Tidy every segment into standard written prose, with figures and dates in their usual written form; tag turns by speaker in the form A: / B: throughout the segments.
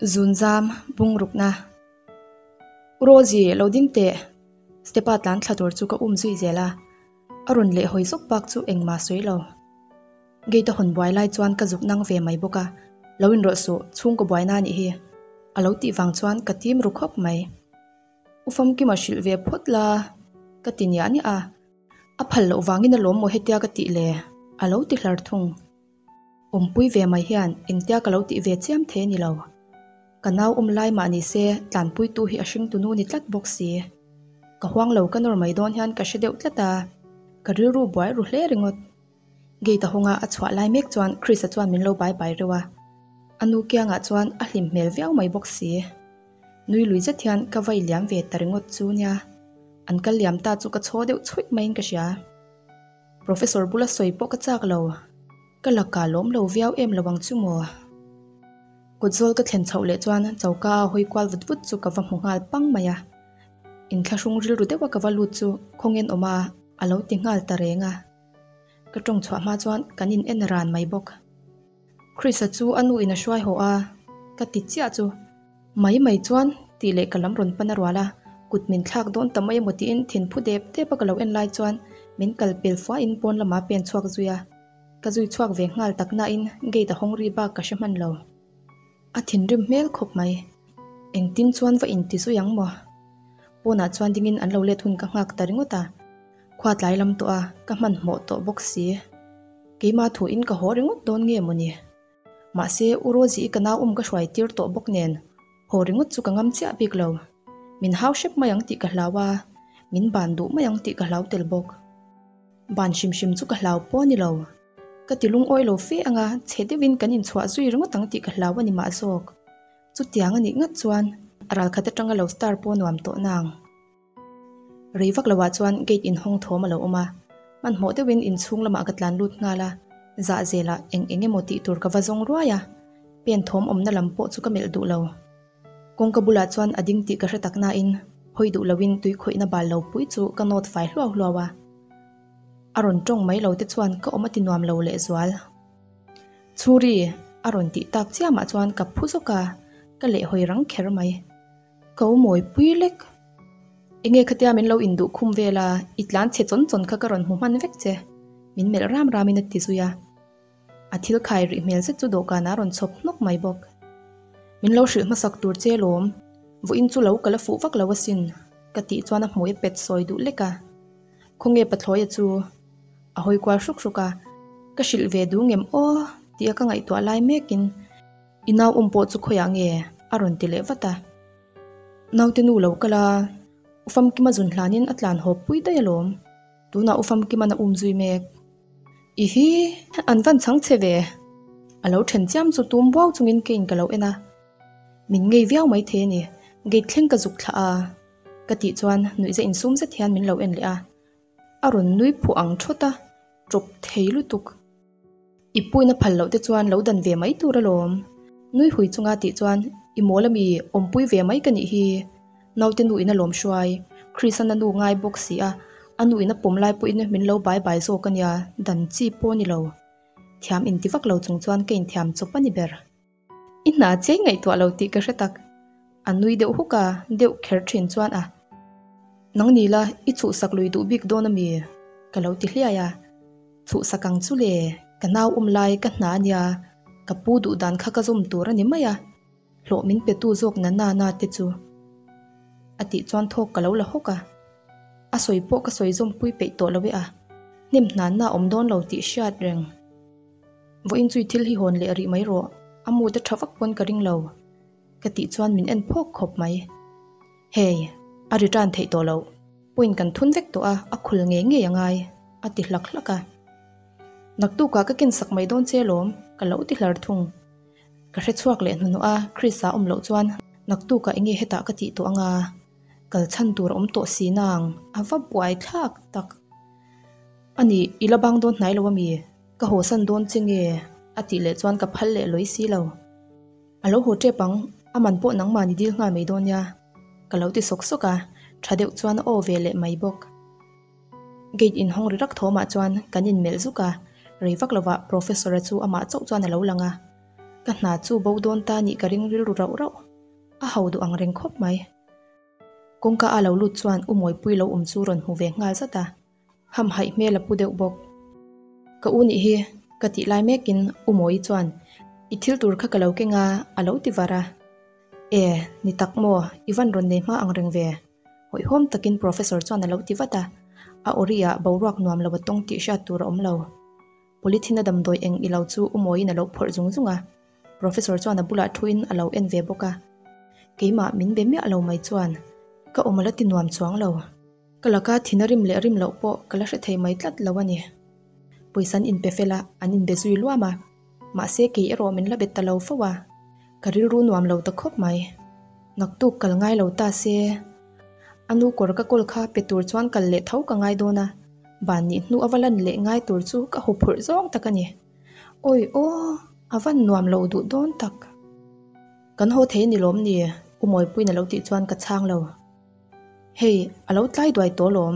A: Zunzam bungrukna. U Rosie, lo ding teh! Step-a tlan thla tur chu ka um zui zel a, a rawn leh hawi zawk bak chu engmah sawi lo. Gate a hawn buai lai chuan ka zuk nang ve mai bawk a, Lo inrawlh suh, chhungkaw buaina a nih hi, a lo tih vang chuan ka tim ru khawp mai. U Famkima hrilh ve phawt la, ka ti niah niah a, a phal loh vangin alawm maw hetia ka tih le, a lo ti hlar thung. Awmpui ve mai hian engtia ka lo tih ve chiam thei a ni lo. Ka nau awm lai mah ni se tlanpuitu hi a hringtu nu ni tlat bawk si. Ka huang lo ka nawr mai dawn hian ka hre deuh tlat a, ka rilru buai ru hle ringawt. Gate a hawnga a chhuah lai mek chuan Chris-a chuan min lo bai bai reuh a. A nu kiangah chuan a hlim hmel viau mai bawk si. Nui lui zet hian ka vai liam ve ta ringawt chu nia. An kal liam ta chu ka chhaw deuh chhuih maiin ka hria. Professor bula sawi pawh ka chak lo. Ka lakah lawm lo viau em lo ang chu maw? Kut zawl ka thlen chhoh leh chuan choka a hawi kual vut vut chu ka va hmu nghal pang mai a. Inthlahrung rilru deuha ka va lut chu khawngen awm a, a lo ti nghal ta reng a. Ka tawng chhuah hma chuan kan in en ran mai bawk. Chris-a chu a nu in a hruai haw a, ka ti chiah chu. Mai mai chuan tih leh ka lam rawn pan a rual a, kut min thlak dawn ta mai emaw tiin thin phu dep dep a ka lo en lai chuan min kal pel fuahin pawn lamah pen chhuak zui a, ka zui chhuak ve nghal tak nain gate a hawng ri bak ka hre hman lo. A thinrim hmel khawp mai. Engtin chuan va inti zui ang maw? Pawnah chuan dingin an lo let hun ka nghak ta ringawt a, khua tlai lam tawh a, ka hmanhmawh tawh bawk si. Keimah thuin ka haw ringawt dawn nge mawni? Mahse, U Rosie-i ka nau um ka hruai tir tawh bawk nen, haw ringawt chu ka ngam chiah bik lo. Min hau hrep mai ang tih ka hlau a, min ban duh mai ang tih ka hlau tel bawk. Ban hrim hrim chu ka hlau pawh a ni lo. Ka ti lungawi lo fe anga chhe deuhin kan inchhuah zui ringawt ang tih ka hlau a ni mah zawk. Chutiang a nih ngat chuan ralkhat atanga lo star pawh nuam tawh nang. Rei vak loah chuan gate inhawng thawm a lo awm a, hmanhmawh deuhin inchhung lamah ka tlan lut nghal a, zah zelah eng eng emaw tih tur ka va zawng ruai a, pen thawm awmna lam pawh chu ka melh duh lo. Kawngka bulah chuan a ding tih ka hre tak nain hawi duh loin tui khawihna bal lo pui chu ka nawt fai hluau hluau a, a rawn tawng mai lo te chuan ka awm a ti nuam lo lehzual. Chhuri! a rawn tih tak chiamah chuan ka phu zawk a, ka lehhawi rang kher mai. Ko mawi pui lek. Enge khatia min lo induh khum vel a, i tlan chhe chawn chawn kha ka rawn hmu hman vek che. Min melh ram ramin a ti zui a. A thil khai rih hmel zet chu dawhkanah a rawn chhawp hnawk mai bawk. Min lo hrilh hmasak tur che lawm, vawiin chu lo ka la fuh vak lo asin, ka tih chuan a hmui a pet sawi duh lek a. Khawnge Pathlawia chu a hawi kual hruk hruk a, ka hrilh ve duh ngem aw tih a ka ngaihtuah lai mekin, I nau awm pawh chu khawiah nge? a rawn ti leh vat a. Naute nu lo kal a, U Famkima zun hlanin a tlan haw pui daih alawm. Tunah U Famkima'n a um zui mek. I hi, an van chhang che ve. A lo then chiam chu tum buau chungin keiin ka lo en a. Min ngei viau mai thei a ni, gate thleng ka zuk thlah a. Ka tih chuan nuihza insum zet hian min lo en leh a. A rawn nui phuh ang thawt a, tawp thei lutuk. I puina phal loh te chuan lo dan ve mai tur alawm. Nui hui chunga tih chuan i mawl ami awmpui ve mai ka nih hi. Naute nu in a lawm hruai. Chris-an a nu ngai bawk si a, a nu in a pawm lai pawhin min lo bai bai zawk a nia, dan chi pawh a ni lo. Thiam inti vak lo chung chuan ka inthiam chawp a ni ber. I hna chei ngaihtuah lo tih ka hre tak. A nui deuh huk a, deuh kher thin chuan a. Nang ni la, i chhuhsak lui duh bik dawn ami? Ka lo ti hliai a. Chhuhsak ang chu le, ka nau awm lai ka hna ania, ka pu duh dan kha ka zawm tur a ni mai a, hlawh min pe tu zawk na na na te chu. A tih chuan thawk ka lo la hawk a. A sawi pawh ka sawi zawm pui peih tawh lo e a, hnem hnan na awm dawn lo tih hriat reng. Vawiin chu i thil hi hawn leh rih mai rawh, a mood a tha vak pawn ka ring lo, ka tih chuan min en phawk khawp mai. Hei, a return theih tawh loh, point kan thun vek tawh a, a khul ngei ngei a ngai, a ti hlak hlak a. Naktukah ka ken sak mai dawn che alawm, ka lo ti hlar thung. Ka hre chhuak leh hnuhnawh a, Chris-a awm loh chuan naktukah enge hetah ka tih tawh anga, kal chhan tur a awm tawh si nang, a va buai thlak tak. A nih, i la bang dawn hnai lo ami? Ka haw san dawn che nge? A tih leh chuan ka phal leh lawi si lo. A lo haw tep ang, a man pawh nangmah ni dil nghal mai dawn nia. Ka lo ti sawk sawk a, tha deuh chuan a aw ve leh mai bawk. Gate inhawng ri rak thawmah chuan kan inmelh zuk a, rei vak lovah Professor-a chu amah chauh chuan a lo lang a. Ka hna chu bo dawn ta nih ka ring rilru rauh rauh. A ho duh ang reng khawp mai. Kawngka a lo lut chuan U Mawipui lo awm chu rawn hmu ve nghal zat a. Hamhaih hmel a pu deuh bawk. Ka u nih hi ka tih lai mekin U Mawii chuan I thil tur kha ka lo keng a a lo ti var a. E, ni tak maw, i van rawn nei hma ang reng ve. Hawihhawm takin Professor chuan a lo ti vat a. A awri ah boruak nuam lo a tawng tih hriat tur a awm lo. Polythene a damdawi eng i lo chu U Mawiin a lo phawrh zung zung a. Professor chuan a bulah thuin a lo en ve bawk a. Keimah min be miah lo mai chuan ka awm a la ti nuam chuang lo. Ka laka thin a rim leh rim loh pawh ka la hre thei mai tlat lo a ni. Pawisa an inpe fel a, an inbe zui luam a. Mahse kei erawh min la bet ta lo fo a. Ka rilru nuam lo ta khawp mai. Naktuk kal ngai lo ta se. A nu kawr ka kawl kha pe tur chuan kal leh tho ka ngai dawn a. Ban nih hnu a va lan leh ngai tur chu ka huphurh zawng tak a ni. Awi aw, a van nuam lo duh dawn tak. Kan haw thei ni lawm ni? U Mawipuiin a lo tih chuan ka chhang lo. Hei, a lo tlai duai tawh lawm.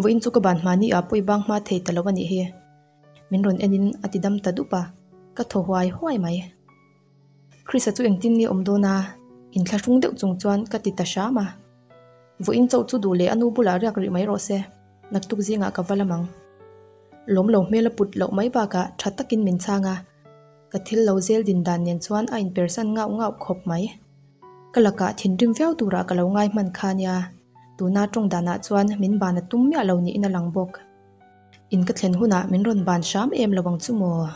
A: Vawiin chu ka ban hmani ah pawh i bang hma thei ta lo a nih hi. Min rawn en in a ti dam ta dup a, ka thaw huai huai mai. Chrisa chu engtin nge awm dawn a? Inthlahrung deuh chung chuan ka ti ta hram a. Vawiin chauh chu duh leh a nu bulah riak rih mai rawh se, naktuk zingah ka va lam ang. Lawm lo hmel a put loh mai bakah tha takin min chhang a, ka thil lo zel din dan nen chuan a inpersan ngauh ngauh khawp mai. Ka lakah thinrim viau turah ka lo ngai hman kha nia, tuna tawng danah chuan min ban a tum miah lo niin a lang bawk. In ka thlen hunah min rawn ban hram em lo ang chu maw?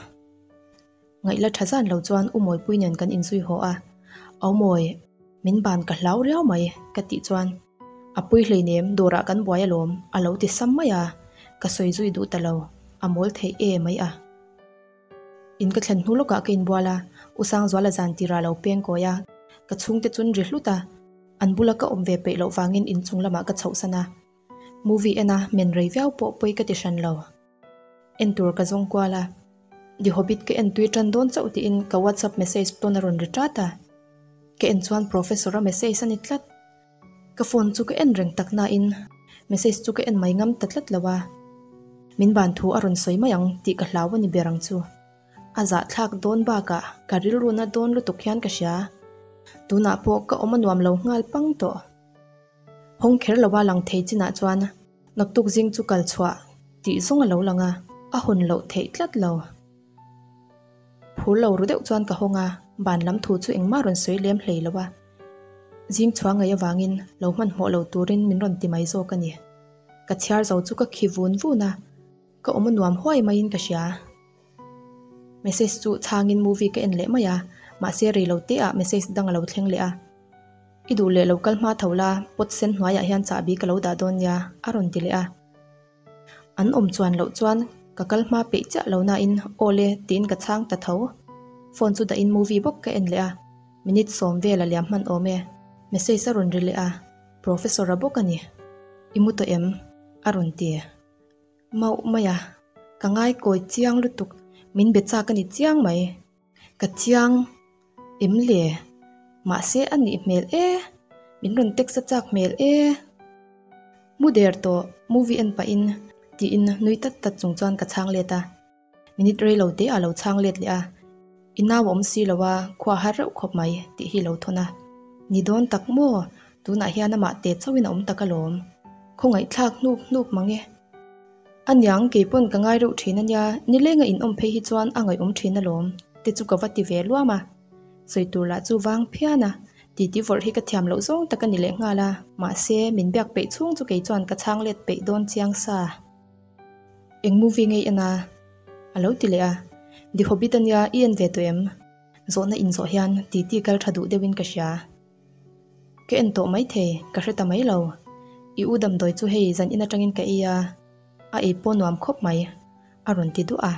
A: Ngaihla tha zan lo chuan U Mawipui nen kan inzui haw a, Au Mawi, min ban ka hlau riau mai, ka tih chuan, A pui hleinem, dawrah kan buai alawm, a lo ti sam mai a, ka sawi zui duh ta lo, a mawl theih e mai a. In ka thlen hnu lawkah ka inbual a, U Sangzuala zan tirah a lo peng kawi a, ka chhungte chun ri hlut a, an bula ka awm ve peih loh vangin inchung lamah ka chhohsan a, movie en a men rei viau pawh pawi ka ti hran lo. En tur ka zawng kual a, The Hobbit ka en tui tan dawn chauh tiin ka WhatsApp message pawn a rawn ri tat a, ka en chuan Professor-a message a ni tlat. Ka phone chu ka en reng tak nain message chu ka en mai ngam ta tlat lo a, min ban thu a rawn sawi mai ang tih ka hlau a ni ber ang chu. A zahthlak dawn bakah ka rilru na dawn lutuk hian ka hria. Tunah pawh ka awm a nuam lo nghal pang tawh. Hawng kher lova lang thei chinah chuan naktuk zing chu kal chhuah tih zawng a lo lang a, a hawn loh theih tlat lo. Phur lo ru deuh chuan ka hawng a, ban lam thu chu engmah rawn sawi lem hlei lo a. Zing chhuah ngaih avangin lo hmanhmawh lo turin min rawn ti mai zawk a ni. Ka chhiar zo chu ka khi vun vun a, ka awm a nuam huai maiin ka hria. Message chu chhangin movie ka en leh mai a, mahse rei lo te ah message dang a lo thleng leh a. I duh leh lo kal hma tho la, pot sen hnuaiah hian chahbi ka lo dah dawn nia, a rawn ti leh a. An awm chuan loh chuan ka kal hma peih chiah lo nain aw le tiin ka chhang ta tho. Phone chu dahin movie bawk ka en leh a, minute sawm vel a liam hman awm e. Message a rawn ri leh a, Professor a bawk a ni. I mu tawh em? a rawn ti. Mauh mai a, ka ngai kawi chiang lutuk, min be chak a ni chiang mai. Ka chiang em le? Mahse a nih hmel e, min rawn text a chak hmel e. Mu der tawh, movie en pahin tiin nui tat tat chung chuan ka chhang let a. Minute rei lo te ah lo chhang let leh a, I nau a awm si lo a, khua har reuh khawp mai tih hi lo thawn a. Ni dawn tak maw? Tunah hian amah te chauhin a awm tak alawm. Khawngaihthlak hnup hnup mang e. Aniang, kei pawn ka ngai reuh thin ania, nilenga in awm phei hi chuan a ngaihawm thin alawm, te chu ka va ti ve luam a. Sawi tur lah chu vang phian a, titi vawrh hi ka thiam loh zawng tak a ni leh nghal a, mahse min biak peih chhung chu kei chuan ka chhang let peih dawn chiang sa. Eng movie nge i en a? A lo ti leh a, The Hobbit ania i en ve tawh em? Zawhna inzawh hian titi kal tha duh deuhin ka hria. Ka en tawh mai thei, ka hre ta mai lo. I u damdawi chu hei zan in atangin ka ei a, a ei pawh nuam khawp mai, a rawn ti duah a.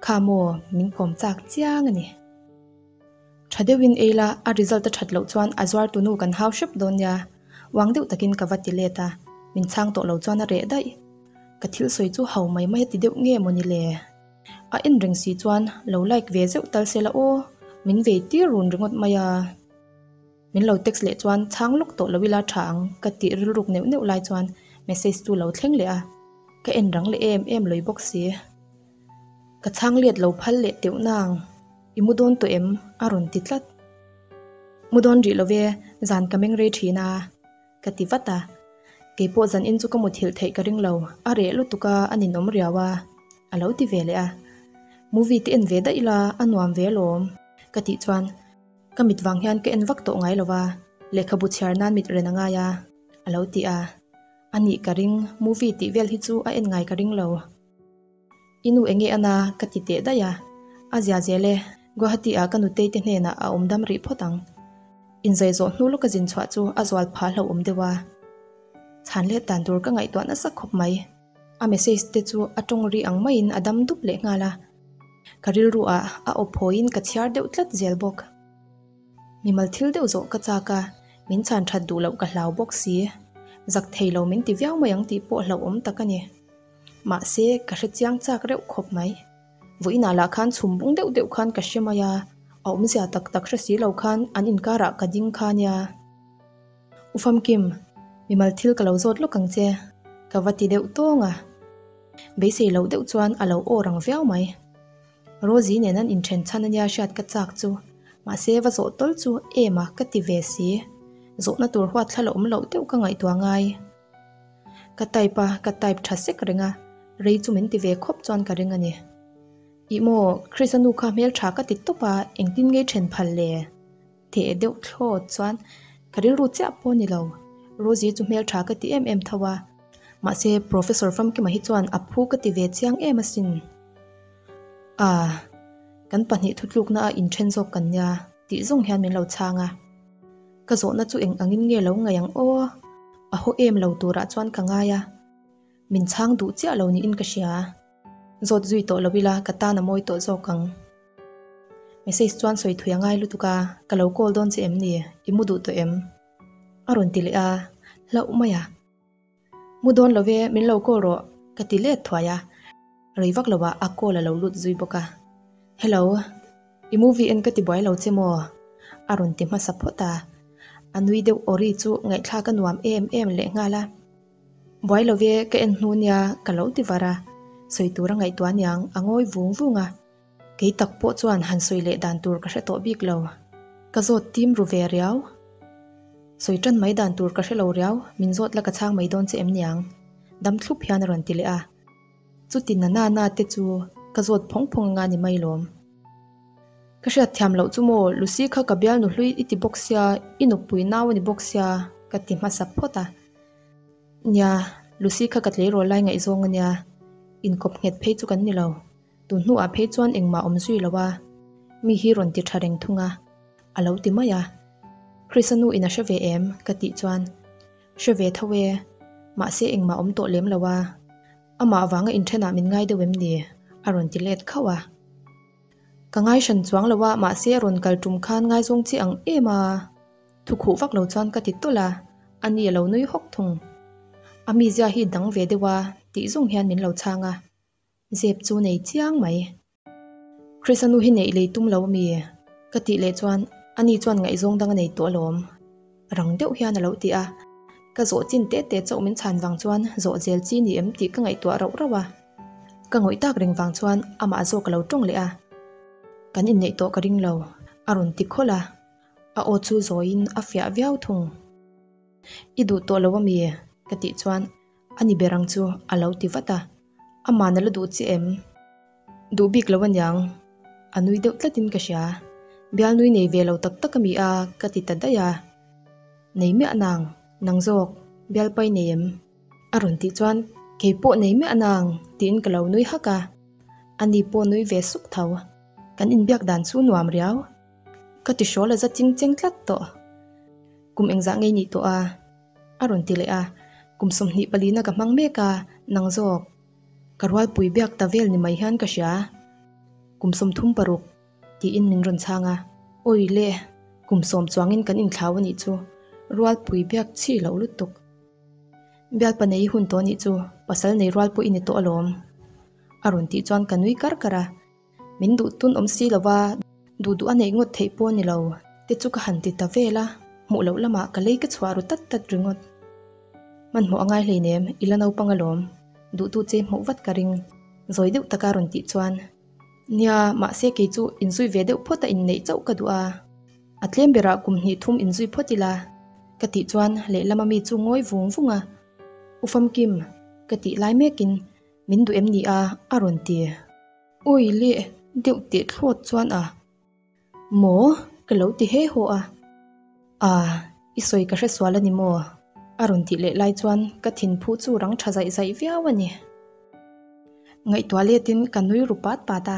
A: Kha maw, min kawm chak chiang a ni. Tha deuhin ei la, a result a that loh chuan a zuar tunu kan hau hrep dawn nia, uang deuh takin ka va ti let a, min chhang tawh lo chuan a reh daih. Ka thil sawi chu ho mai mai a ti deuh nge mawni le? A en reng si chuan lo like ve zeuh tal se la aw, min vei tir run ringawt mai a. Min lo text leh chuan chhang lawk tawh lo ila tha ang ka tih rilruk neuh neuh lai chuan message chu lo thleng leh a, ka en rang leh em em lawih bawk si. Ka chhang let lo phal leh teuh nang. I mu dawn tawh em? a rawn ti tlat. Mu dawn rih lo ve, zan ka meng rei thin a, ka ti vat a. Keipawh zanin chu ka muthilh theih ka ring lo, a reh lutuk a, a ninawm riau a, a lo ti ve leh a. Movie te en ve daih ila, a nuam ve alawm, ka tih chuan ka mit vang hian ka en vak tawh ngai lo va, lehkhabu chhiar nan mit ren a ngai a, a lo ti a. A nih ka ring, movie tih vel hi chu a en ngai ka ring lo. I nu enge ana ka ti teh daih a, a zia zel e, Guwahati ah ka nutei te hnenah a awm dam rih phawt ang. Inzai zawh hnu lawka zin chhuah chu a zual phah hlauhawm deuh a. Chhan let dan tur ka ngaihtuah nasa khawp mai. A message te chu a tawng ri ang maiin a dam dup leh nghal a. Ka rilru ah a aw phawiin ka chhiar deuh tlat zel bawk. Mimal thil deuh zawh ka chak a, min chhan that duh loh ka hlau bawk si. Zak thei lo min ti viau mai ang tih pawh hlauhawm tak a ni. Mahse, ka hre chiang chak reuh khawp mai. Vawiinah lah khan chhum bung deuh deuh khan ka hre mai a, a awmzia tak tak hre si lo khan an inkarah ka ding kha nia. U Famkim, mimal thil ka lo zawt lawk ang che, ka va ti deuh tawng a. Beisei loh deuh chuan a lo aw rang viau mai. Rosie nen an inthen chhan ania hriat ka chak chu, mahse va zawh tawl chu em a ka ti ve si. Zawhna tur huat thla la awm loh deuh ka ngaihtuah ngai. Ka type a, ka type tha sek reng a, rei chu min ti ve khawp chuan ka ring a ni. Ih maw, Chris-a nu kha hmel tha ka ti tawp a, engtin nge then phal le? Teh deuh thlawt chuan ka rilru chiah pawh a ni lo. Rosie chu hmel tha ka ti em em tho a, mahse Professor Famkima hi chuan a phu ka ti ve chiang em asin. Ah, kan pahnih thutlukna a inthen zawk kan nia tih zawng hian min lo chhang a. Ka zawhna chu eng angin nge lo ngaih ang aw? A haw em lo turah chuan ka ngai a, min chhang duh chiah lo niin ka hria. Zawt zui tawh lo ila ka tan a mawi tawh zawk ang. Message chuan sawi thui a ngai lutuk a, ka lo call dawn che em ni? I mu duh tawh em? A rawn ti leh a, hlauh mai a. Mu dawn lo ve, min lo call rawh, ka ti let thuai a. Rei vak lovah a call a lo lut zui bawk a. Hello, i movie en ka ti buai lo che maw? A rawn ti hmasa phawt a. A nui deuh awri chu ngaihthlak a nuam em em lehnghal a. Buai lo ve, ka en hnu nia, ka lo ti var a. Sawi tur a ngaihtuah aniang, a ngawi vung vung a. Kei tak pawh chuan han sawi leh dan tur ka hre tawh bik lo. Ka zawt tim ru ve riau. Sawi tan mai dan tur ka hre lo riau, min zawt la ka chhang mai dawn che em niang? Dam thlup hian a rawn ti leh a. Chuti na na na te chu ka zawt phawng phawng anga ni mai lawm. Ka hriat thiam loh chu maw, Lucy kha ka bialnu hlui i ti bawk sia, i nupui nau a ni bawk sia, ka ti hmasa phawt a. Nia, Lucy kha ka tleirawl lai ngaihzawng a nia, inkawp nghet phei chu kan ni lo. Tun hnuah phei chuan engmah awm zui lo a, mi hi rawn ti tha reng thung a, a lo ti mai a. Chris-a nu in a hre ve em? ka tih chuan, Hre ve tho e, mahse engmah awm tawh lem lo a, amah avanga inthenah min ngai deuh em ni? a rawn ti let khauh a. Ka ngai hran chuang lo a, mahse a rawn kal tum khan ngaizawng chi ang em a, thu khuh vak lo chuan ka ti tawlh a, ani a lo nui hawk thung. A mizia hi dang ve deuh a, tih zawng hian min lo chhang a. Zep chu nei chiang mai. Chris-a nu hi neih lei tum lo ami? Ka tih leh chuan ani chuan ngaihzawng dang a nei tawh alawm. Rang deuh hian a lo ti a. Ka zawh chin teh teh chauh min chhan vang chuan zawh zel chi ni em tih ka ngaihtuah rauh rauh a. Ka ngawih tak reng vang chuan amah zawk a lo tawng leh a. Kan inneih tawh ka ring lo, a rawn ti khawlh a. A aw chu zawiin a fiah viau thung. I duh tawh lo ami? Ka tih chuan A ni ber ang chu, a lo ti vat a. Aman a la duh che em? Duh bik lo aniang. A nui deuh tlatin ka hria. Bialnui nei ve lo tak tak a mi a, ka ti ta daih a. Nei miah nang, nang zawk, bialpai nei em? A rawn tih chuan, Kei pawh nei miah nang, tiin ka lo nui hak a. Ani pawh nui ve suk tho. Kan inbiak dan chu nuam riau. Ka ti hrawl a za ching cheng tlat tawh. Kum engzah ngei nih tawh a? A rawn ti leh a, kum 24 na ka hmang mek a, nang zawk. Ka rualpui biak ta vel ni mai hian ka hria. Kum 36, tiin min rawn chhang a. Awi le, kum sawm chuangin kan inthlau a nih chu, rualpui biak chhi loh lutuk. Bialpa nei hun tawh nih chu, pasal nei rual pawh i ni tawh alawm. A rawn tih chuan ka nui kar kar a. Min duh tun awm si lo va, duh duh a neih ngawt theih pawh a ni lo. Te chu ka han ti ta vel a, hmuh loh lamah ka lei ka chhuah ru tat tat ringawt. Hmanhmawh a ngai hleinem, i la naupang alawm. Duhtu che hmuh vat ka ring. Zawi deuh taka rawn tih chuan. Nia, mahse kei chu inzui ve deuh phawt a inneih chauh ka duh a. A tlem berah kum hnih thum inzui phawt ila, ka tih chuan lehlama mi chu ngawi vung vung a. U Famkim, ka tih lai mekin min duh em ni a? a rawn ti. Awi leh deuh teh thlawt chuan a. Maw? Ka lo ti he haw a. A, i sawi ka hre sual a ni maw? A rawn tih leh lai chuan ka thinphu chu rang tha zaih zaih viau a ni. Ngaihtuah letin ka nui ru pat pat a.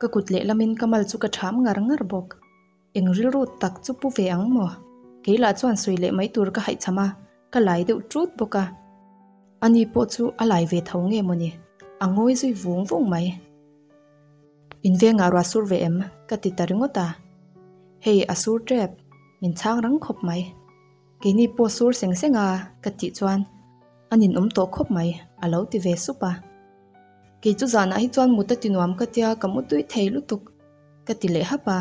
A: Ka kut lehlamin ka mal chu ka ṭham ngar ngar bawk. Eng rilru tak chu pu ve ang maw? Kei lah chuan sawi leh mai tur ka haihchham a, ka lai deuh ṭut bawk a. Ani pawh chu a lai ve tho nge mawni? A ngawi zui vung vung mai. In vengah ruah sur ve em? Ka ti ta ringawt a. Hei a sur tep, min chhang rang khawp mai. Keini pawh sur seng seng a ka tih chuan a ninawm tawh khawp mai a lo ti ve sup a. Kei chu zanah hi chuan mut a ti nuam ka tia ka mu tui thei lutuk ka ti leh hap a,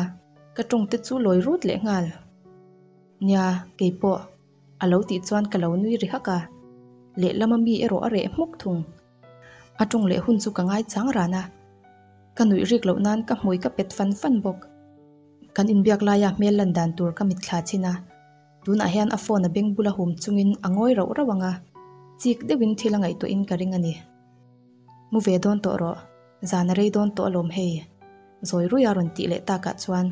A: ka tawng te chu lawi rut leh nghal. Nia, kei pawh a lo tih chuan ka lo nui ri hak a, lehlama mi erawh a reh hmuk thung. A tawng leh hun chu ka ngai chang ran a, ka nuih rik loh nan ka hmui ka pet fan fan bawk. Kan inbiak laia hmel lan dan tur ka mitthla chin a, tunah hian a phone a beng bula hum chungin a ngawi rauh rauh ang a, chik deuhin thil a ngaihtuahin ka ring a ni. Mu ve dawn tawh rawh, zan a rei dawn tawh alawm hei, zawi ruia rawn tih leh takah chuan,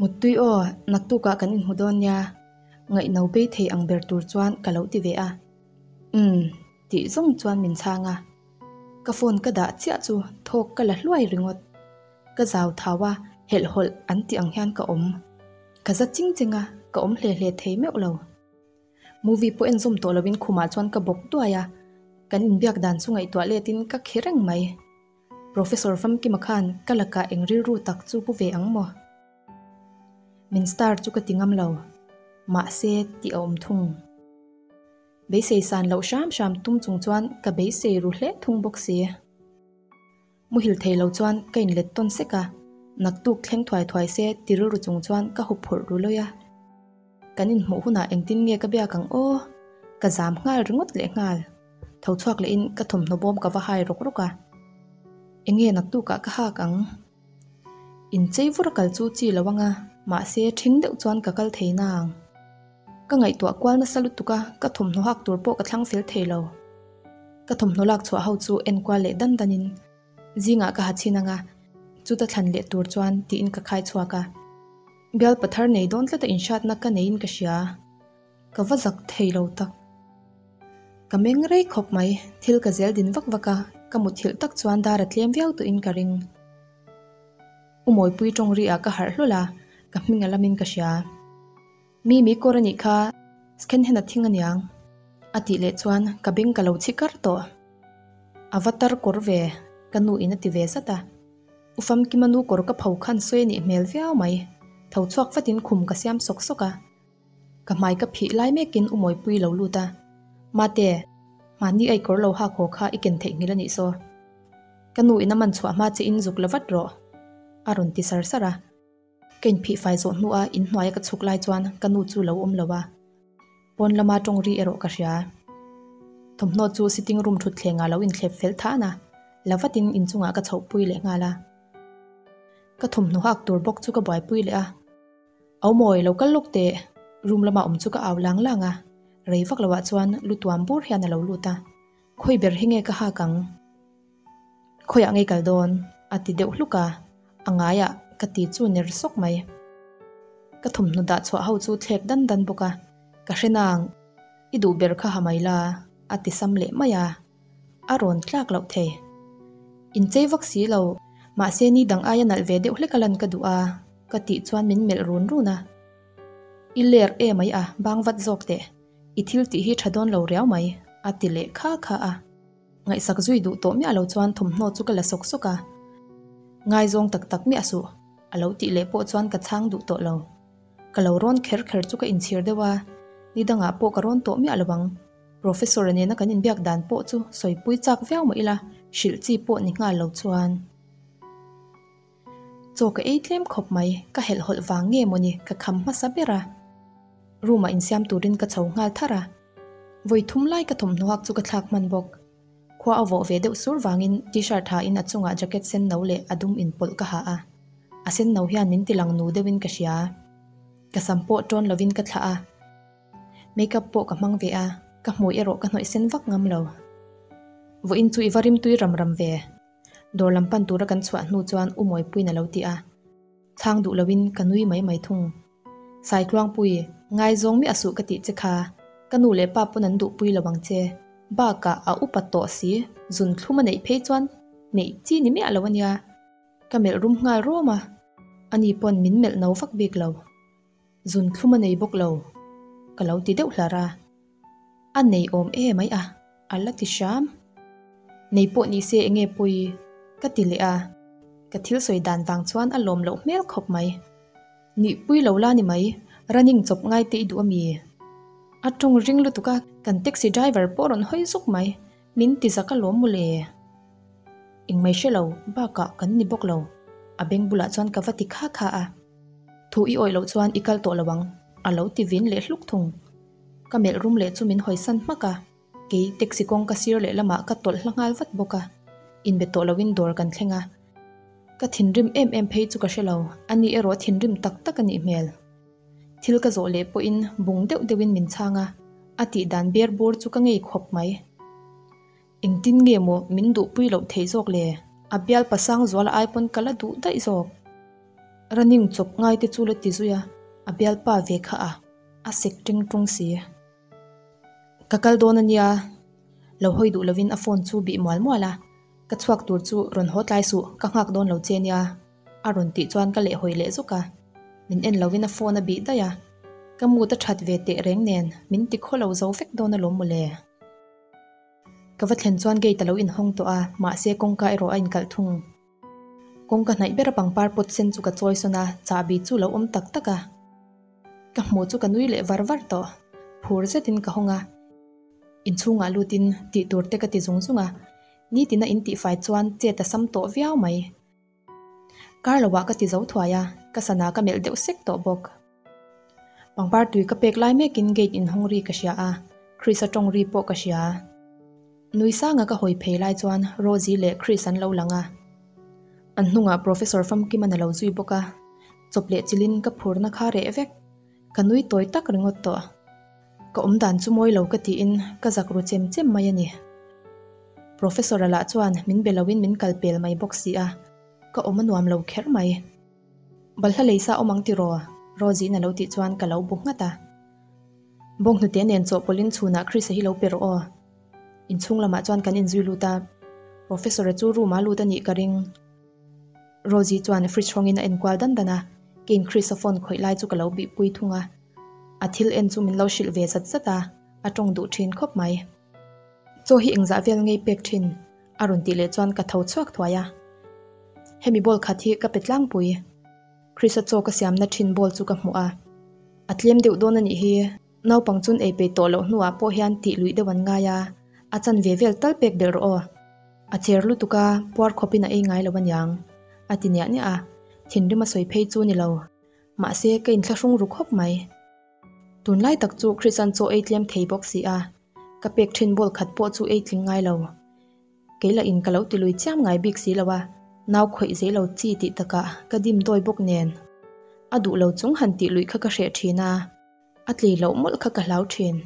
A: Muttui aw, naktukah kan inhmu dawn nia, ngaihno bei thei ang ber tur chuan ka lo ti ve a. Umm. Tih zawng chuan min chhang a, ka phone ka dah chiah chu thawk ka la hluai ringawt. Ka zau thau a, helhhawlh an tih ang hian ka awm. Ka za ching ching a, ka awm hle hle thei meuh lo. Movie pawh en zawm tawh lovin khumah chuan ka bawk duai a, kan inbiak dan chu ngaihtuah letin ka khi reng mai. Professor Famkima khan ka lakah eng rilru tak chu pu ve ang maw? Min star chu ka ti ngam lo, mahse tih a awm thung. Beisei san loh hram hram tum chung chuan ka beisei ru hle thung bawk si. Muhil thei lo chuan ka inlet tawn sek a, naktuk thleng thuai thuai se ti rilru chung chuan ka hup phurh ru lawi a. Kan inhmuh hunah engtin nge ka biak ang aw? Ka zam nghal ringawt leh nghal. Tho chhuak lehin ka thawmhnaw bawm ka va hai rawk rawk a. Enge naktukah ka hak ang? Inchei vur a kal chu chi lo anga, mahse ṭhing deuh chuan ka kal thei nang. Ka ngaihtuah kual nasa lutuk a, ka thawmhnaw hak tur pawh ka thlang fel thei lo. Ka thawmhnaw lak chhuah ho chu en kual leh dan dan in zingah ka ha chhin ang a, chuta thlan leh tur chuan tiin ka khai chhuak a. Bial pathar nei dawn tlata inhriatna ka neiin ka hria. Ka va zak thei lo tak. Ka meng rei khawp mai, thil ka zel din vak vak a, ka muthilh tak chuan dar a tlem viau tawhin ka ring. U Mawipui tawng ri ah ka harh hlawlh a, ka hming a lamin ka hria. Mi mi kawr a nih kha, scan hian a thing aniang. A tih leh chuan ka beng ka lo chhi kar tawh. A va tar kawr ve, ka nu in a ti ve zat a. U Famkima nu kawr ka pho khan sawi a nih hmel viau mai. Tho chhuak vatin khum ka siam sawk sawk a. Ka hmai ka phih lai mekin U Mawipui lo lut a. Mate, mahni a i kawr lo hak haw kha i ken theihnghilh a nih saw. Ka nu in a man chhuah hma che in zuk la vat rawh, a rawn ti sar sar a. Ka inphih fai zawh hnuah inhnuaia ka chhuk lai chuan ka nu chu lo awm lo a, pawn lama tawng ri erawh ka hria. Thawmhnaw chu sitting room thutthlengah lo inthlep fel than a, la vatin inchungah ka chhohpui leh nghal a. Ka thawmhnaw hak tur bawk chu ka buaipui leh a. Au mawi lo kal lawk teh, room lama awm chu ka au lang lang a, rei vak loah chuan lu tuam bur hian a lo lut a, Khawi ber hi nge ka hak ang? Khawiah ngei kal dawn? a ti deuh hluk a, a ngaiah ka ti chu ner sawk mai. Ka thawmhnaw dah chhuah ho chu thlek dan dan bawk a, ka hre nang, i duh ber kha ha mai la, a ti sam leh mai a, a rawn tlak loh thei. Inchei vak si lo, mahse ni dang aia nalh ve deuh hlek a lan ka duh a, ka tih chuan min melh run run a. I ler e mai a, bang vat zawk teh, i thil tih hi tha dawn lo riau mai, a ti leh kha kha a. Ngaihsak zui duh tawh miah lo chuan thawmhnaw chu ka la sawk sawk a, Ngaizawng tak tak miah suh, a lo tih leh pawh chuan ka chhang duh tawh lo. Ka lo rawn kher kher chu ka inchhir deuh a, ni dangah pawh ka rawn tawh miah lo ang. Professor-a nena kan inbiak dan pawh chu sawipui chak viau mah ila, hrilh chi pawh ni nghal lo chuan. Chaw ka ei tlem khawp mai, ka helhhawlh vang nge mawni ka kham hmasa ber a. Room ah insiam turin ka chho nghal thar a. Vawi thum lai ka thawmhnaw hak chu ka thlak hman bawk. Khua a vawh ve deuh sur vangin T-shirt ha in a chungah jacket sen no leh a dum inpawlh ka ha a. A sen no hian min ti lang nu deuhin ka hria. Ka sam pawh tawn lovin ka thlah a. Makeup pawh ka hmang ve a, ka hmui erawh ka hnawih sen vak ngam lo. Vawiin chu i va rimtui ram ram ve. Dawr lam pan tura kan chhuah hnu chuan U Mawipuiin a lo ti a. Chhang duh loin ka nui mai mai thung. Saitluangpui, ngaizawng miah suh ka tih che kha, ka nu leh pa pawn an duhpui lo ang che. Bakah a upa tawh si, zun thlum a neih phei chuan neih chi ni miah lo a nia. Ka melh rum nghal rawm a, ani pawn min melh no vak bik lo. Zun thlum a nei bawk lo, ka lo ti deuh hlar a. A nei awm e mai a, a la ti hram. Nei pawh ni se enge pawi ka ti leh a, ka thil sawi dan vang chuan a lawm loh hmel khawp mai. Nihpui lo la ni mai, running chawp ngai te i duh a mi? A tawng ring lutuk a, kan taxi driver pawh rawn hawi zuk mai, min ti zak a lawm mawle. Engmai hre lo, bakah kan ni bawk lo, a beng bulah chuan ka va ti kha kha a. Thu i awih loh chuan i kal tawh lo ang, a lo ti vin leh hluk thung. Ka melh rum leh chu min hawisan hmak a, kei taxi kawng ka sir leh lamah ka tawlh hla nghal vat bawk a, inbe tawh loin dawr kan thleng a. Ka thinrim em em phei chu ka hre lo, ani erawh thinrim tak tak a nih hmel. Thil ka zawh leh pawhin bung deuh deuhin min chhang a, a tih dan ber bur chu ka ngei khawp mai. Engtin nge maw min duhpui loh theih zawk le? A bial pasang zuala ai pawn ka la duh daih zawk. Running chawp ngai te chu la ti zui a, a bialpa ve kha a, a sek teng tung si. Ka kal dawn a nia, lo hawi duh lovin a phone chu bih mual mual a, ka chhuak tur chu rawn haw tlai suh, ka nghak dawn lo che nia, a rawn tih chuan ka leh hawi leh zuk a, min en lovin a phone a bih daih a, ka mood a that ve teh reng nen min ti khaw lo zo vek dawn alawm mawle. Ka va thlen chuan gate a lo inhawng tawh a, mahse kawngka erawh a inkalh thung. Kawngka hnaih ber a pangpar pawt sen chu ka chawi sawn a, chahbi chu lo awm tak tak a. Ka hmuh chu ka nui leh var var tawh. Phur zetin ka hawng a. Inchhungah lutin tih tur te ka ti zung zung a, nitina in tihfai chuan chet a sam tawh viau mai. Kar loah ka ti zo thuai a, ka sana ka melh deuh sek tawh bawk. Pangpar tui ka pek lai mekin gate inhawng ri ka hria a, Chris-a tawng ri pawh ka hria. Nui sanga ka hawi phei lai chuan Rosie leh Chris an lo lang a. An hnungah Professor Famkiman a lo zui bawk a, chawp leh chilhin ka phurna kha reh vek. Ka nui tawi tak ringawt tawh. Ka awm dan chu mawi lo ka tiin ka zak ru chem chem mai a ni. Professor-a lah chuan min be loin min kal pel mai bawk si a, ka awm a nuam lo kher mai. Balhla lei sa awm ang tiraw? Rosie-in a lo tih chuan ka lo bu nghat a. Bawnghnute nen chawhpawlhin chhunah Chris-a hi lo pe rawh aw. Inchhung lamah chuan kan inzui lut a, Professor-a chu room-a lut a nih ka ring. Rosie chuan fridge hawngin a enkual dan dan a, keiin Chris-a phone khawih lai chu ka lo bihpui thung a. A thil en chu min lo hrilh ve zat zat a, a tawng duh thin khawp mai. Chaw hi engzah vel ngei pek thin? A rawn tih leh chuan ka tho chhuak thuai a. Hemi bowl khat hi ka pe tlangpui. Chris-a chaw ka siamna thin bowl chu ka hmuh a. A tlem deuh dawn a nih hi. Naupang chun ei peih tawh loh hnuah pawh hian tih luih deuh an ngai a, a chanve vel tal pek belh rawh aw. A cher lutuk a, puar khawpin a ei ngai lo aniang, a ti niah niah a. Thinrim a sawi phei chu ni lo. Mahse, ka inthlahrung ru khawp mai. Tunlai tak chu Chris-a'n chaw ei tlem thei bawk si a, ka pek thin bowl khat pawh chu ei tling ngai lo. Kei lah in ka lo ti lui chiam ngai bik si lo a, nau khawih zei lo chi tih takah ka dim dawi bawk nen. A duh lo chung han tih luih kha ka hreh thin a, a tlei loh mawlh kha ka hlau thin.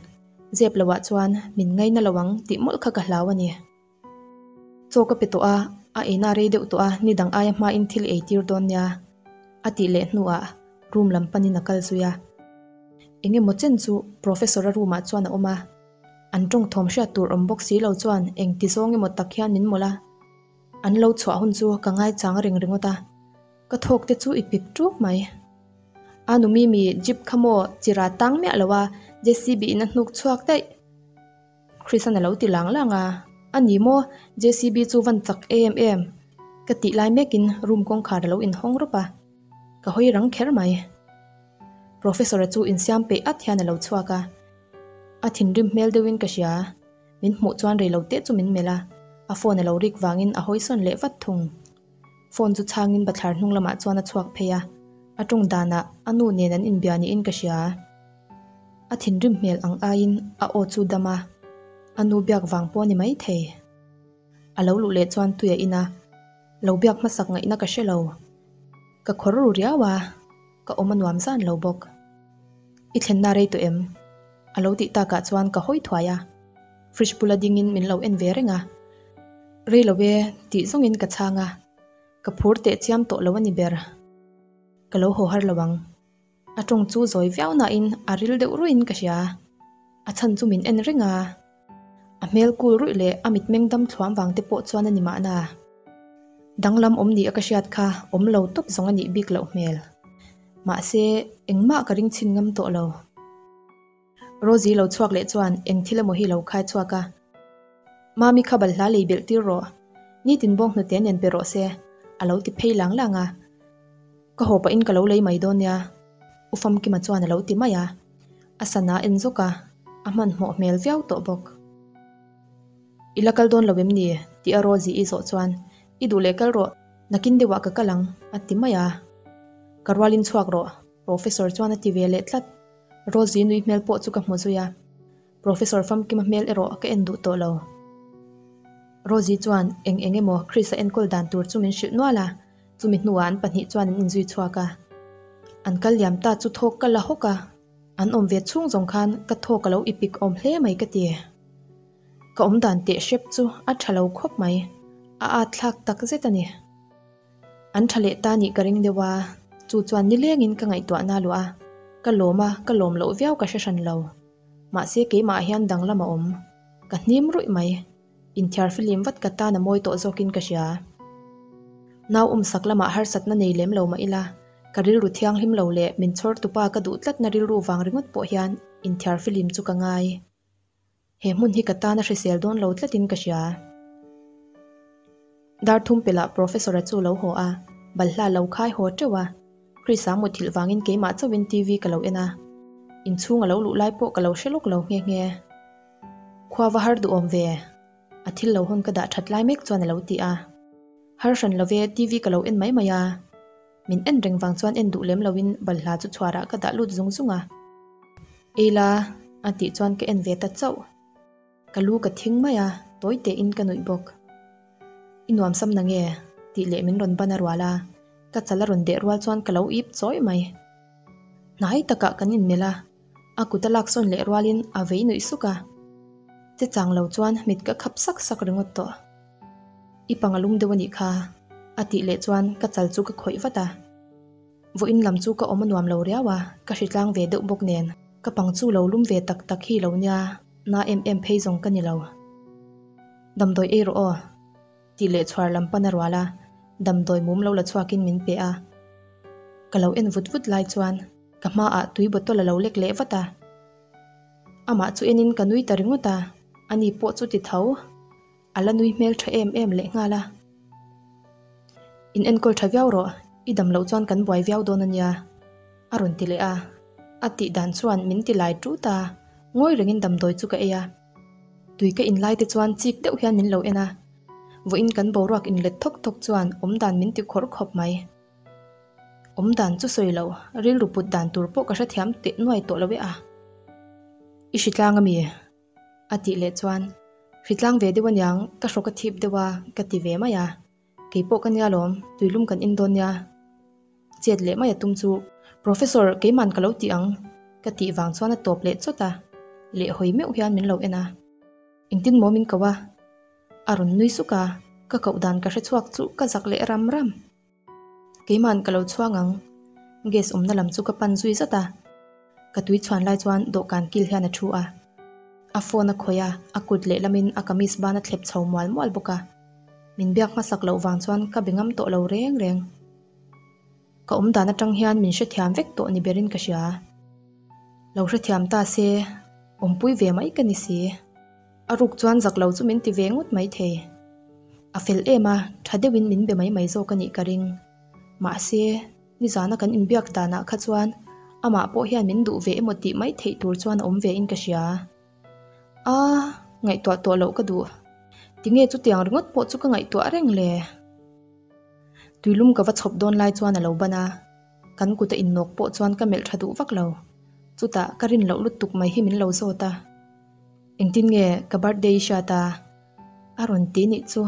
A: Zep lo ah chuan min ngaina lo ang tih mawlh kha ka hlau a ni. Chaw ka pe tawh a, a eina rei deuh tawh a, ni dang aia hmain thil ei tir dawn nia a tih leh hnuah room lam panin a kal zui a. Eng emaw chen chu Professor-a room ah chuan a awm a. An tawng thawm hriat tur awm bawk si lo chuan eng ti zawng emaw tak hian min mawlh a. An lo chhuah hun chu ka ngaichang reng ringawt a, ka thawk te chu i pik ṭuk mai. A nu Mimi jeep kha maw chira tang miah lo a, JCB in a hnuk chhuak daih. Chris-an a lo ti lang lang a, A ni maw, JCB chu van chak em em. Ka tih lai mekin room kawngkhar a lo inhawng rawp a, ka hawi rang kher mai. Professor-a chu insiam peih at hian a lo chhuak a, a thinrim hmel deuhin ka hria. Min hmuh chuan rei lo teh chu min melh a, a phone a lo rik vangin a hawi sawn leh vat thung. Phone chu chhangin bathlar hnung lamah chuan a chhuak phei a, a tawng danah a nu nen an inbia niin ka hria. A thinrim hmel ang aiin a aw chu dam a, a nu biak vang pawh a ni maithei. A lo luh leh chuan tui a in a, lo biak hmasak ngaihna ka hre lo. Ka khawr ru riau a, ka awm a nuam zan lo bawk. I thlenna rei tawh em? A lo tih takah chuan ka hawi thuai a, fridge bula dingin min lo en ve reng a. Rei lo e tih zawngin ka chhang a, ka phur teh chiam tawh lo a ni ber. Ka lo haw har lo ang. A tawng chu zawi viau nain a ril deuh ruiin ka hria. A chhan chu min en reng a. A hmel kul ruih leh a mitmeng dam thluam vang te pawh chuan a ni mahna. Danglam awm ni a ka hriat kha awm lo tawp zawng a nih bik loh hmel. Mahse, engmah ka ring chhin ngam tawh lo. Rosie lo chhuak leh chuan eng thil emaw hi lo khai chhuak a. Mami kha balhla lei belh tir rawh. Nitin bawng hnute nen pe rawh se, a lo ti phei lang lang a. Ka haw pahin ka lo lei mai dawn nia, U Famkima chuan a lo ti mai a. A sana en zawk a, a hmanhmawh hmel viau tawh bawk. I la kal dawn lo em ni? tih a Rosie i zawh chuan, I duh leh kal rawh, nakin deuhah ka kal ang, a ti mai a. Ka rualin chhuak rawh, Professor chuan a ti ve leh tlat. Rosie nui hmel pawh chu ka hmu zui a, Professor Famkima hmel erawh ka en duh tawh lo. Rosie chuan eng eng emaw Chris-a enkawl dan tur chu min hrilh nual a, chumi hnuah an pahnih chuan an inzui chhuak a. An kal liam ta chu thawk ka la hawk a, an awm ve chhung zawng khan ka thawk a lo ipik awm hle mai ka ti. Ka awm dan teh hrep chu a tha lo khawp mai, a at thlak tak zet a ni. An tha leh ta nih ka ring deuh a, chu chuan nilengin ka ngaihtuahna luah a, ka lawm a, ka lawm loh viau ka hre hran lo. Mahse keimah hian danglam a awm. Ka hnim ruih mai. Inthiar filim vat ka tan a mawi tawh zawkin ka hria. Nau awmsak lamah harsatna nei lem lo mah ila, ka rilru thianghlim lo leh min chhawr tupa ka duh tlatna rilru vang ringawt pawh hian inthiar filim chu ka ngai. He hmun hi ka tan a hrisel dawn lo tlatin ka hria. Dar thum pelh Professor-a chu lo haw a, balhla lo khai haw teuh a. Chris-a muthilh vangin keimah chauhin TV ka lo en a. Inchhung a lo luh lai pawh ka lo hre lawk lo nghe nghe. Khua va har duhawm ve. A thil lo hawn ka dah that lai mek chuan a lo ti a. Har hran lo ve, TV ka lo en mai mai a. Min en reng vang chuan en duh lem loin balhla chu chhuarah ka dah lut zung zung a. Ei la, a tih chuan ka en ve ta chauh. Ka lu ka thing mai a, tawi tein ka nuih bawk. I nuam sam na nge? tih leh min rawn ban a rual a, ka chal a rawn deh rual chuan ka lo ip chawi mai. Hnai takah kan inmelh a, a kut a lak sawn leh rualin a vei nuih suk a. Che chang lo chuan mit ka khap sak sak ringawt tawh. I pang a lum deuh a nih kha, a tih leh chuan ka chal chu ka khawih vat a. Vawiin lam chu ka awm a nuam lo riau a, ka hritlang ve deuh bawk nen, ka pang chu lo lum ve tak tak hi lo nia, na em em phei zawng ka ni lo. Damdawi ei rawh aw, tih leh chhuar lam pan a rual a, damdawi mum lo la chhuakin min pe a. Ka lo en vut vut lai chuan ka hmaah tui bottle a lo lek leh vat a. Amah chu enin ka nui ta ringawt a, ani pawh chu ti tho. A la nui hmel tha em em leh nghal a. In enkawl tha viau rawh, i dam loh chuan kan buai viau dawn a nia, a rawn ti leh a. A tih dan chuan min ti lai tut a, ngawi rengin damdawi chu ka ei a. Tui ka in lai te chuan chik deuh hian min lo en a, vawiin kan boruak inlet thawk thawk chuan awmdan min ti khawrh khawp mai. Awmdan chu sawi lo, rilru put dan tur pawh ka hrethiam teh nuai tawh lo e a. I hritlang a mi? A tih leh chuan, Hritlang ve deuh aniang, ka hrawk a thip deuh a, ka ti ve mai a. Kei pawh ka nia lawm, tuilum kan in dawn nia. Chet leh mai a tum chu, Professor, keiman ka lo ti ang, ka tih vang chuan a tawp leh chawt a, leh hawi meuh hian min lo en a. Engtin maw min ko a? A rawn nui suk a, ka koh dan ka hre chhuak chu ka zak leh ram ram. Keiman ka lo chhuang ang. Gas awmna lam chu ka pan zui zat a. Ka tui chhuan lai chuan dawhkan kil hian a thu a. A phone a khawih a, a kut lehlamin a kamis ban a thlep chho mual mual bawk a. Min biak hmasak loh vang chuan ka be ngam tawh lo reng reng. Ka awm dan atang hian min hrethiam vek tawh ni berin ka hria. Lo hrethiam ta se, awmpui ve mai ka ni si. A ruk chuan zak lo chu min ti ve ngawt mai thei. A fel em a, tha deuhin min be mai mai zawk a nih ka ring. Mahse, nizana kan inbiak danah kha chuan amah pawh hian min duh ve emaw tih mai theih tur chuan a awm ve in ka hria. A, ngaihtuah tawh loh ka duh. Tinge chutiang ringawt pawh chu ka ngaihtuah reng le? Tuilum ka va chhawp dawn lai chuan a lo ban a. Kan kut a innawk pawh chuan ka melh tha duh vak lo. Chutah ka rin loh lutuk mai hi min lo zawt a. Engtin nge ka birthday i hriat a? A rawn ti nih chu.